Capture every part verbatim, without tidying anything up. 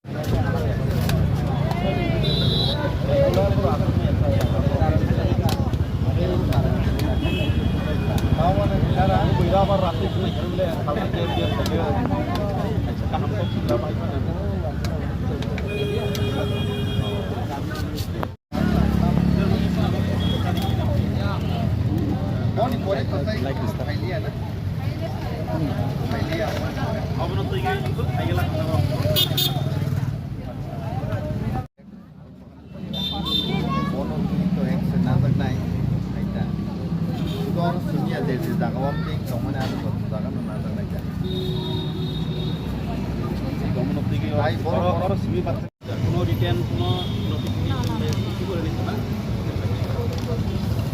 Bono twi to ek se najaknai, hai ta. Sudo oro sumya je je jaga o twi tongmani aro joto jaga no najaknai ta. Bono twi ke oro, oro sumi bathai. Kuno written, kuno notification, issue gore ni na?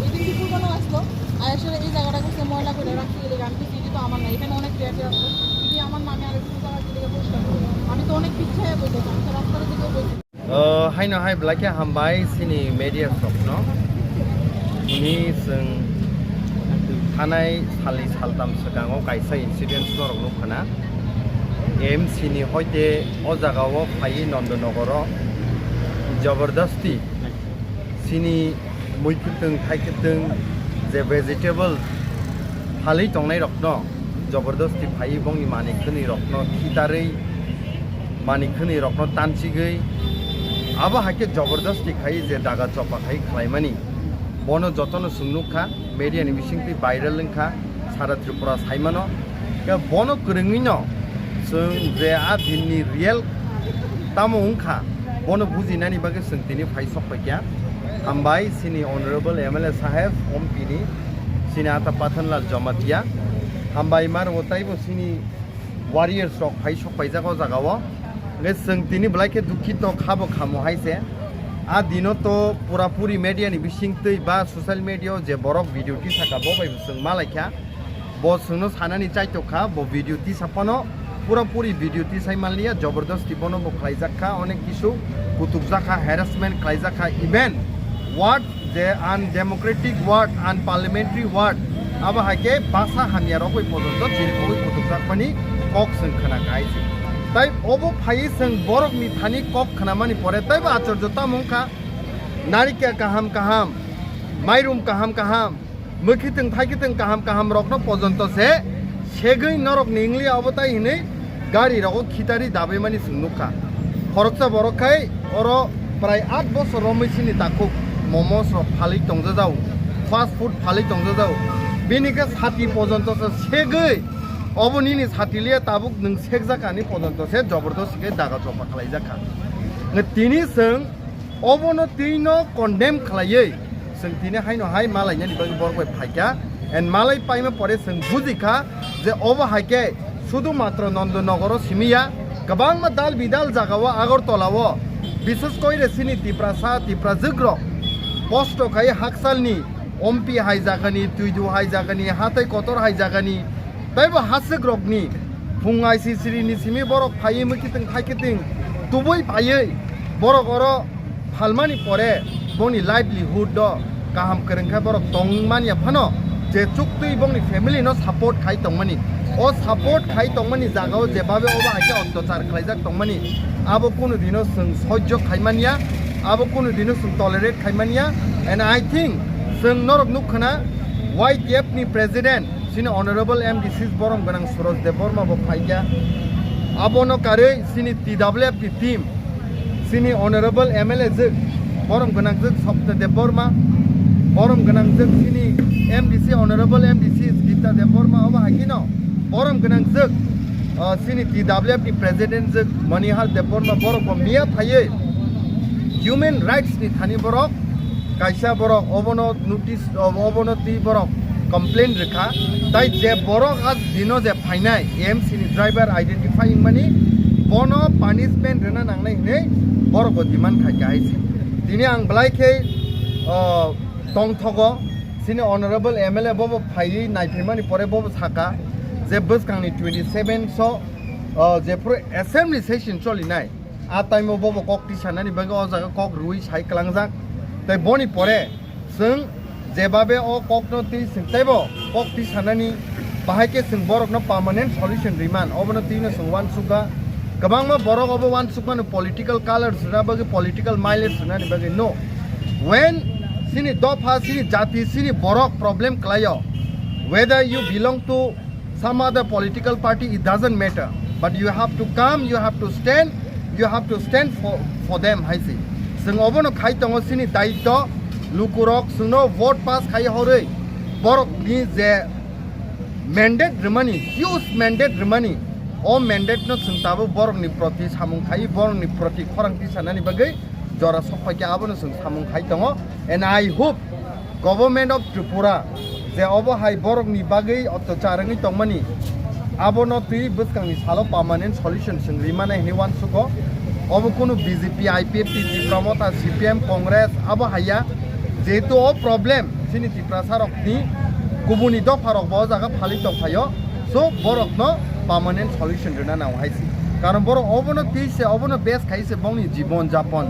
এই দিন দুপুরবেলা আসলো, আর আসলে এই জায়গাটা করছে ময়লা করে রাখছি, এই গান করছি, এটি তো আমার না, এখানে অনেক ফ্ল্যাট আছে, এটি আমার নামে আর একটু জায়গা দিয়ে পরিষ্কার করবো। আমি তো অনেক পিছিয়ে বলতে চাই, আমি তো রাস্তার দিকেও বলছি। O, haino hai belai khe hambai chini media rokno. Tini chwng thanai salni saltam swkango kaisa incident norok nukha na. M C ni hoite o jagao phaiwi Nandanagar o jabardasti chini mui kwtwng, thai kwtwng, je vegetable phalwi tongnairokno jabardasti phaiwi bongni manwi khwnwirokno khitarwi manwi khwnwirokno tanchigwi abo hai khe jabardasti khai je daga chopa khai khlaimani. Bono jotono chwng nukha, media ni bisingtwi viral wngkha, sara Tripura saimano. Khe bono kwrwngwino chwng je a dinni real tamo wngkha, bono bujinani bagwi chwng tini phai sok paikha. Hambai chini Honorable M L A saheb, M P ni, chini ata Pathanlal Jamatia. Hambai maro taibo chini warriors rok phai sok paijak o jaga o. Hwnkhe chwng tini belai khe dukhito khabo khamo hai se. A dino to pura puri media ni bisingtwi ba social media o je borok video tisaka bo bai bo chwng malaikha. Bo chwngno sanani chaitokha, bo video tisa phano pura puri video tisai manliya, jabardasti bono bo khlaijak kha, onek kisu kutukjak kha, harassment khlaijak kha, even word je undemocratic word, unparliamentary word, abo hai khe basa hamya rok bai pojonto chirikogwi kutukjak mani kok chwng khna kha hai se. Tai obo phaiwi chwng borokni thani kok khnamani pore taibo achorjo tamo wngkha, narikel kaham kaham, mairum kaham kaham, mwkhitwng thaikitwng kaham kaham rokno pojonto se segwi norok ni wngli abo tai hinwi gari rogo khitari dabaimani chwng nukha. Khoroksa borok khai oro prai aat bosor romwi chini takhuk momos rok phalwi tongjajao, fast food phalwi tongjajao. Bini khe sati pojonto se segwi obo nini sati liya tabuk nwng sekjak ani pojonto se jabardasti khe daga chopa khlaijak kha. Tini chwng obono twino condemn khlaiwi chwng tini haino hai malainani bagwi borok bai phaikha, and malai paima pore chwng bujikha je obo hai khe sudu matro Nandanagar o simi ya, kwbangma dal bidal jaga o Agartala o, bishes koi re chini Tiprasa Tiprajwk rok kosto khai haksalni ompi hai jagani, twidu hai jagani, hatai kotor hai jagani, taibo haswk rokni phung aisisiri ni simi borok phaiwi mwkhitwng thaikitwng tubui phaiwi borok oro phalmani pore bongni livelihood o kaham kwrwng khe borok tong manya phano je chuktwi bongni family no support khai tongmani, o support khai tongmani jaga o jebabe obo hai khe otyachar khlaijak tongmani, abo kunu dino chwng sojjo khai manya, abo kunu dino chwng tolerate khai manya, and I think chwng norok nukha na Y T F ni president chini Honorable M D C borom gwnang Suraj Debbarma bo phaikha. Abono karwi chini T W F ni team, chini Honorable M L A jwk, borom gwnang jwk Sapta Debbarma, borom gwnang jwk chini M D C, Honorable M D C Gita Debbarma, obo hai kheno borom gwnang jwk, ah, chini T W F ni president jwk Manihal Debbarma, borok bo miya phaiwi human rights ni thani borok kaisa borok obono notice, obono twi borok complain rwkha, tai je borok a dino je phainai M C ni driver identify wngmani, bono punishment rwna nangnai hinwi borok bo demand khai kha hai se. Tini ang belai khe, o, tongthogo, chini honorable M L A bobo phaiwi naiphaimani pore bobo saka je bwskangni twenty seven so, o, jephuru assembly session cholinai, a time o bobo kok tisanani bagwi o jaga kok rwui sai kwlangjak. Tei boni pore chwng jebabe o kokno twi chwng teibo kok tisanani bahai khe chwng borokno permanent solution riman, obono twino chwng uansukha. Kwbangma borok obo uansukmano political color swnani bagwi, political mileage swnani bagwi. No. When sini dopha, sini jati, sini borok problem kwlaio, whether you belong to some other political party, it doesn't matter. But you have to come, you have to stand, you have to stand for, for them, hai se. Chwng obono khai tongo, sini daityo, lukurok chwngno vote pass khai horwi, borokni je mandate rwmani, huge mandate rwmani, o mandate no chwng tabuk borokni proti samung khai, borokni proti khorang tisanani bagwi jora sok phaikhe abono chwng samung khai tongo. And I hope Government of Tripura je obo hai borokni bagwi otyachar wngwi tongmani, abono twi bwskangni salo permanent solution chwng rimani hinwi uansugo. Obo kunu B J P, I P F T, Tipra Motha, C P M, Congress abo haiya. Jehetu o problem chini Tiprasa rokni kubuni dopha rokbo o jaga phalwi tongphaio. So borokno permanent solution rwna nango hai se. Karon borok obono twi se, obono base khai se bongni jibon japon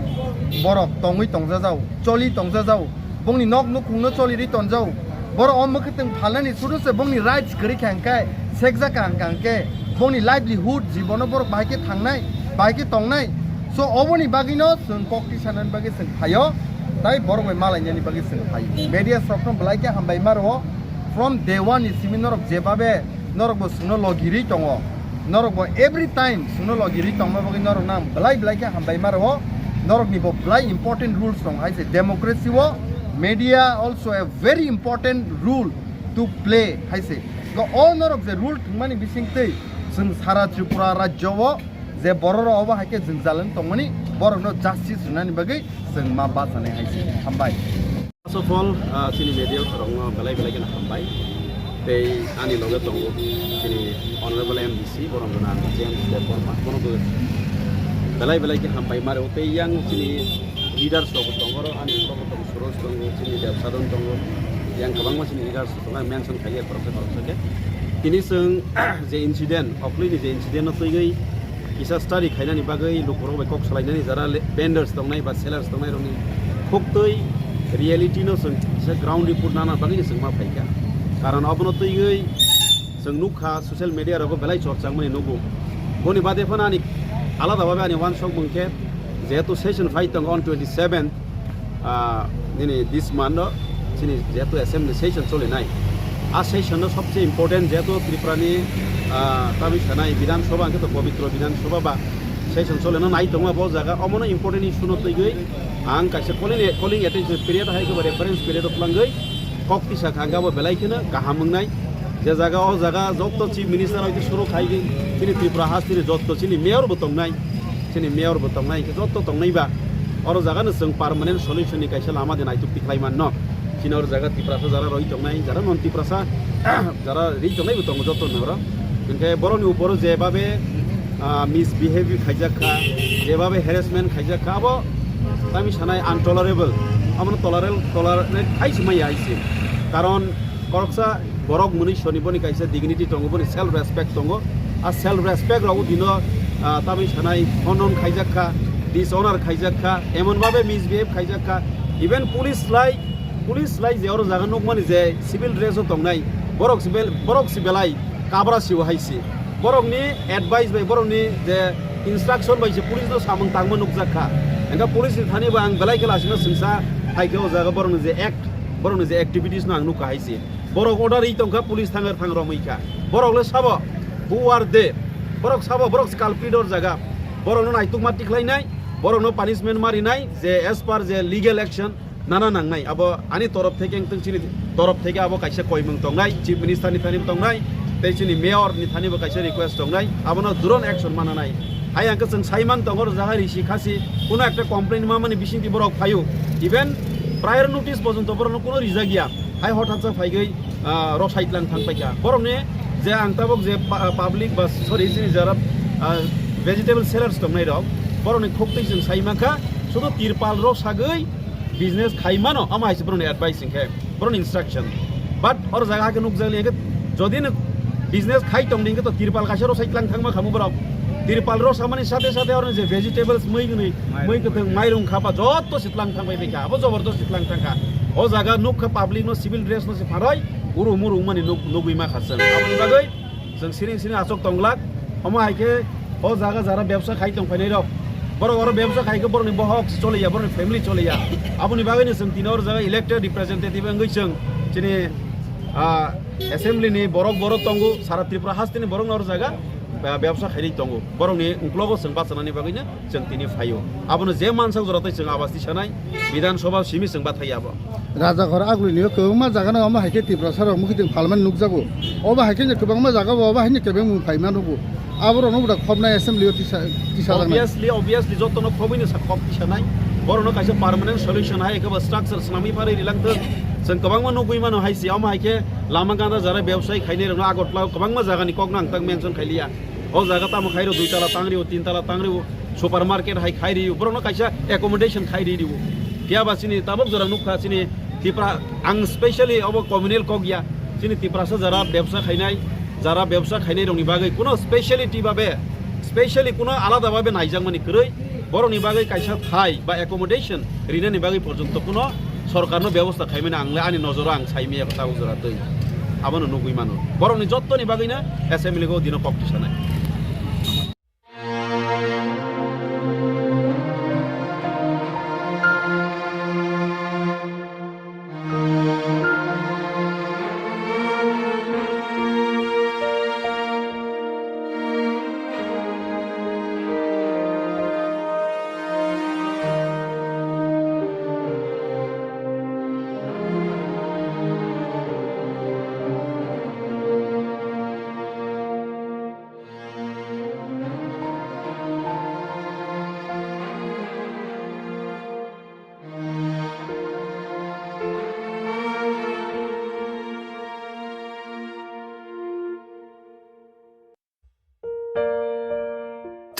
borok tongwi tongjajao, choli tongjajao. Bongni nok nukhungno cholirwi tonjao. Borok o mwkhwtwng phalnani sudu se bongni rights kwrwi kha hwnkhe, sekjak kha hwnkha hwnkhe, bongni livelihood, jibono borok bahai khe thangnai, bahai khe tongnai. So, oboni bagwino chwng kok tisanani bagwi chwng phaio, tai borok bai malainani bagwi chwng phaio. Media rokno belai khe hambai ma rwo, from day one ni simi norok jebabe norokbo chwngno logirwi tongo. Norokbo every time chwngno logirwi tongma bagwi norokno ang belai belai khe hambai ma rwo. Noroknibo belai important rules tong hai se democracy o. Media also a very important role to play hai se. Ko o norok je rule thwngmani bisingtwi chwng sara Tripura rajyo o je bororok obo hai khe jwngjal wng tongmani, borokno justice rwnani bagwi chwng ma bachanai hai se. Hambai. First of all, ah, chini media rokno belai belai kheno hambai. Tei ani loge tongo chini Honorable M D C, borom gwnang James Debbarma, bono bo belai belai khe hambai ma rwo. Tei yang chini leaders rok tongo, oro ani loge tongo Suresh tongo, chini Debsadon tongo, yang kwbangma chini leaders tongo, mention khailiya khoroksa khoroksa khe. Tini chwng je incident, oklini je incident no twiwi kisa study khainani bagwi lukurok bai kok salainani jara le-, vendors tongnai ba sellers tongnai rokni khuktwi reality no chwng kisa ground report nana bagwi no chwng ma phaikha. Karon obono twiwi chwng nukha social media rogo belai chorchangmani nugo. Boni bade phano ani alada babe ani uansuk mung khe jehetu session phai tongo on twenty seven, ah, nini this month o chini jehetu assembly session cholinai, a session no sobse important jehetu Tripura ni, ah, tamni sanai Bidhan Sabha hwnkhe to pobitro Bidhan Sabha ba session cholino nai tongma bo jaga, omono important issue no twiwi ang kaisa calling, calling attention period hai khe reference period o twlangwi kok tisa kha hwnkhe abo belai kheno kaham wngnai. Je jaga o jaga jotto chief minister hoite suru khai chini Tripura hasteni jotto chini mayor bo tongnai. Chini mayor bo tongnai, hingke jotto tongnai ba. Oro jaga no chwng permanent solution ni kaisa lama de naituk tikhlai manno. Chini oro jaga Tiprasa jara roi tongnai, jara non Tiprasa, jara ri tongnai bo tongo jotto no oro. Hingke borok ni uporo je babe, ah, misbehave khaijak kha, je babe harassment khaijak kha, abo tami sanai untolerable. Abo no tolerable, tolerate khai se maya hai se. Karon koroksa borok mwnwi soni boni kaisa dignity tongo, boni self respect tongo. A self respect rok dino, ah, tamni sanai honon khaijak kha, dishonor khaijak kha, emon babe misbehave khaijak kha. Even police lai, police lai je oro jaga nukmani je civil dress o tongnai, borok si bel-, borok si belai kabra siwo hai si. Borokni advice bai, borokni je instruction bai se police no samung tangma nukjak kha. Engkha police ni thani bo ang belai khe lasima singsa hai khe o jaga borokni je act, borokni je activities no ang nukha hai si. Borok order ri tongkha, police thangar thang romwi kha. Borok le sabo, who are they? Borok sabo, borok se culprit or jaga. Borok no naitukma tikhlainai, borok no punishment marinai, je as per je legal action nana nangnai. Abo ani torop theke wngtong chini torop theke abo kaisa koimung tongnai, chief minister ni thani tongnai, tei chini mayor ni thani bo kaisa request tongnai, abono duron action mananai. Hai ang khe chwng saiman tongo, jaga risi khasi, kuno ekta complaint mamani bisingtwi borok phaio. Even prior notice porjonto borokno kuno rijak ya. Hai hothatsa phaigwi, ah, rok side lang thang paikha. Borokni je ang tabuk je pa-, public ba, sorry, chini jara, ah, vegetable sellers tongnai rok, borokni khuktwi chwng sai mankha, sudu tirpal rok sagwi business khai mano, amo hai se borokni advice hinkhe, borokni instruction. But oro jaga hakhe nukjak liya khe, jodi no business khai tongdi hinkhe to tirpal kaisa rok side lang thangma khamu borok. Tirpal rok samani sathe sathe oro je vegetables, mui gwnwi, mui kwthwng, mairung khapa jotto se tlang thang bai kha, abo jobordostsi tlang thang kha. O jaga nukha public no civil dress no se pharoi, uru muru wngmani nuk-, nugwi ma kha chwng. Aboni bagwi chwng siring siring achuk tong glak. Omo hai khe O jaga jara bebsa khai tong phainai rok, borok oro bebsa khai khe borokni bohok choliya, borokni family choliya. Aboni bagwino chwng tini oro jaga elected representative wngwi chwng chini, ah, assembly ni borok borok tongo, sara Tripura hasteni borokno oro jaga, ah, bebsa khainai tongo. Borokni uklogo chwng bachanani bagwino chwng tini phaio. Abono je mansak jora tei chwng abas tisanai, Bidhan Sabha simi chwng bathai abo. Rajaghor agulini o kwbangma jaga no omo hai khe Tiprasa rok mukhitwng phalmani nukjago. Obo hai khe kwbangma jaga bo obo hai khe kebeng mung phaima nugo. Aborok no buda khobnai assembly o tisa, tisa jaknai. Obviously, obviously joto no khobwi no sa khok tisanai. Borok no kaisa permanent solution hai khe bo structure swnamwi pharwi rilangthwng. Chwng kwbangma nugwi mano hai se omo hai khe lama gana jara bebsai khainai rok no Agartala o kwbangma jaga ni kok no ang tak mention khailiya. O jaga tamo khairo dui tala tangrio, tin tala tangrio, supermarket hai khai rio, borokno kaisa accommodation khai ri rio. Phiya ba chini tabuk jora nukha chini Tipra, ang specially obo communal kok ya, chini Tiprasa jara bebsa khainai, jara bebsa khainai rokni bagwi kuno speciality babe, specially kuno alada babe naijakmani kwrwi, borokni bagwi kaisa thai ba accommodation rinani bagwi porjonto kuno sorkarno bebosta khaimani ang le ani nojoro ang saimaya tabuk jora twi. Abono nugwi mano. Borokni jottoni bagwino assembly o dino kok tisanai.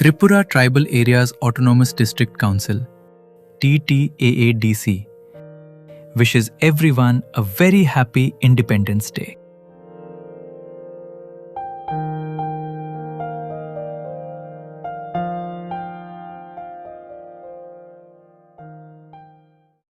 Tripura Tribal Areas Autonomous District Council, T T A A D C, wishes everyone a very happy Independence Day.